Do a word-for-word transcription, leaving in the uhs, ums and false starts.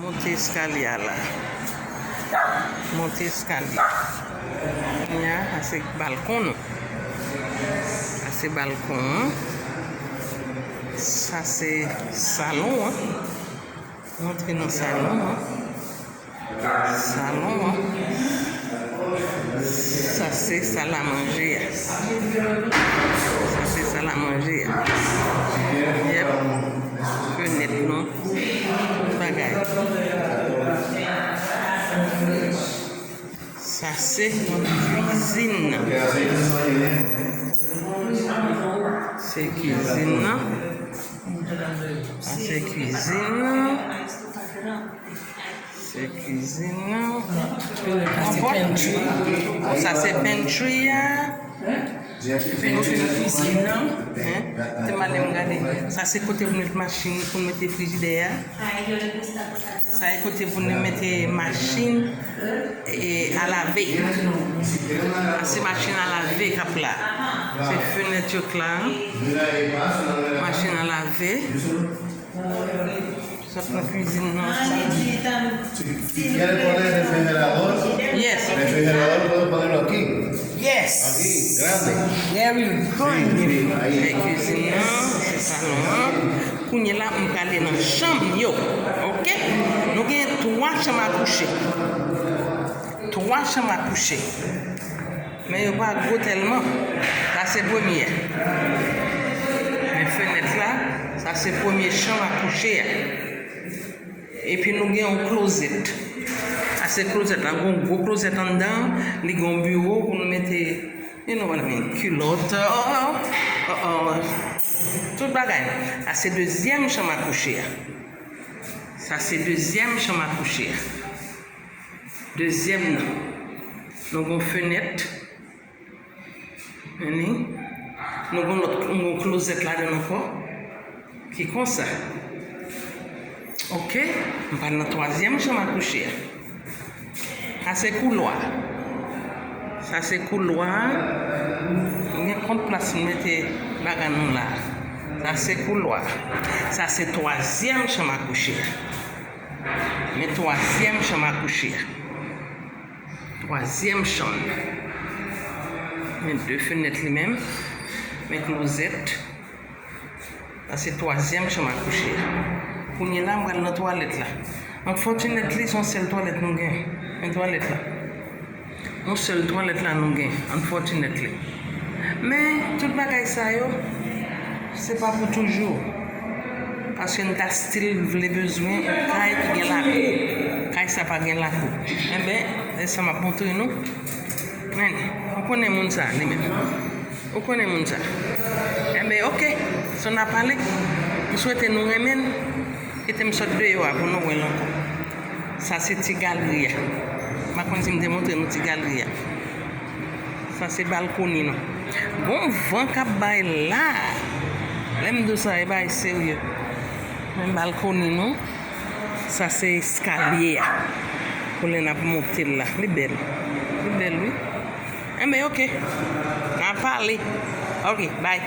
Monte eskalye a la. Monte eskalye. Kounye a, sa se balkon nou. Sa se balkon an. Sa se salon an. Nou antre nan salon an. Salon an. Sa se sal a manje a. Sa se sal a manje a. Yep. Fenèt nou. Tout bagay. Sa se kwizin nan. Se kwizin nan. Sa se kwizin nan. Se kwizin nan. Sa se pantry. Sa se pantry a. Pantry kwizin nan. Hein? Te m ale m gade. Sa se kote pou nou met machin, pou nou mete frijidè a. Sa e kote pou nou mete machin, e, a lave. Sa se machin a lave k ap la. Se fenèt yo k la. Machin a lave. Sot nan kwizin nan. Si, si quiere poner refrigerador, yes, refrigerador puede ponerlo aquí. Yes. Aquí, grande. There you go. Sí, sí, ahí. Se kwizin nan, se salon an. Kounye la, m prale nan chanm yo. Oke? Nou gen twa chanm a kouche. Twa chanm a kouche. Men yo pa gwo tèlman. Sa se premye. Men fenèt la, sa se premye chanm a kouche a. Epi nou gen yon klozèt. Sa se klozèt la. Gon gwo klozèt anndan, li gon biwo pou nou mete, you know what I mean, kilòt, oh, oh, oh, oh. Tout bagay. Sa se dezyèm chanm a kouche a. Sa se dezyèm chanm a kouche a. Dezyèm nan. Nou gon fenèt. Meni. Nou gon lòt, nou gon klozèt ladan l ankò. Ki konsa. Oke. M pral nan twazyèm chanm a kouche a. Sa se koulwa. Sa se koulwa. Nou gen kont plas nou mete bagay nou la. Sa se koulwa. Sa se twazyèm chanm a kouche a. Men twazyèm chanm a kouche a. Twazyèm chanm nan. Men de fenèt li menm. Men klozèt. Sa se twazyèm chanm a kouche a. Kounye la, m pral nan twalèt la. Unfortunately, se yon sèl twalèt nou gen. Men twalèt la. Yon sèl twalèt la nou gen, unfortunately. Men, tout bagay sa yo, se pa pou toujou. Paske n ta still vle bezwen yon kay ki gen lakou. Kay sa pa gen lakou. Enben, se sa m ap montre nou. Men, ou konnen moun sa, li menm. Ou konnen moun sa. Enben, oke. Sa n ap pale. M swete nou renmen l. Kite m sot deyò a pou nou wè l ankò. Sa se ti galri a. M pa konn si m te montre nou ti galri a. Sa se balkoni nou. Gon van k ap bay la. Lè m di w sa, e bagay serye. Men balkoni nou. Sa se eskalye a. Pou lè n ap monte l la. Li bèl. Li bèl, wi. Enben, oke. N a pale. Oke, bay.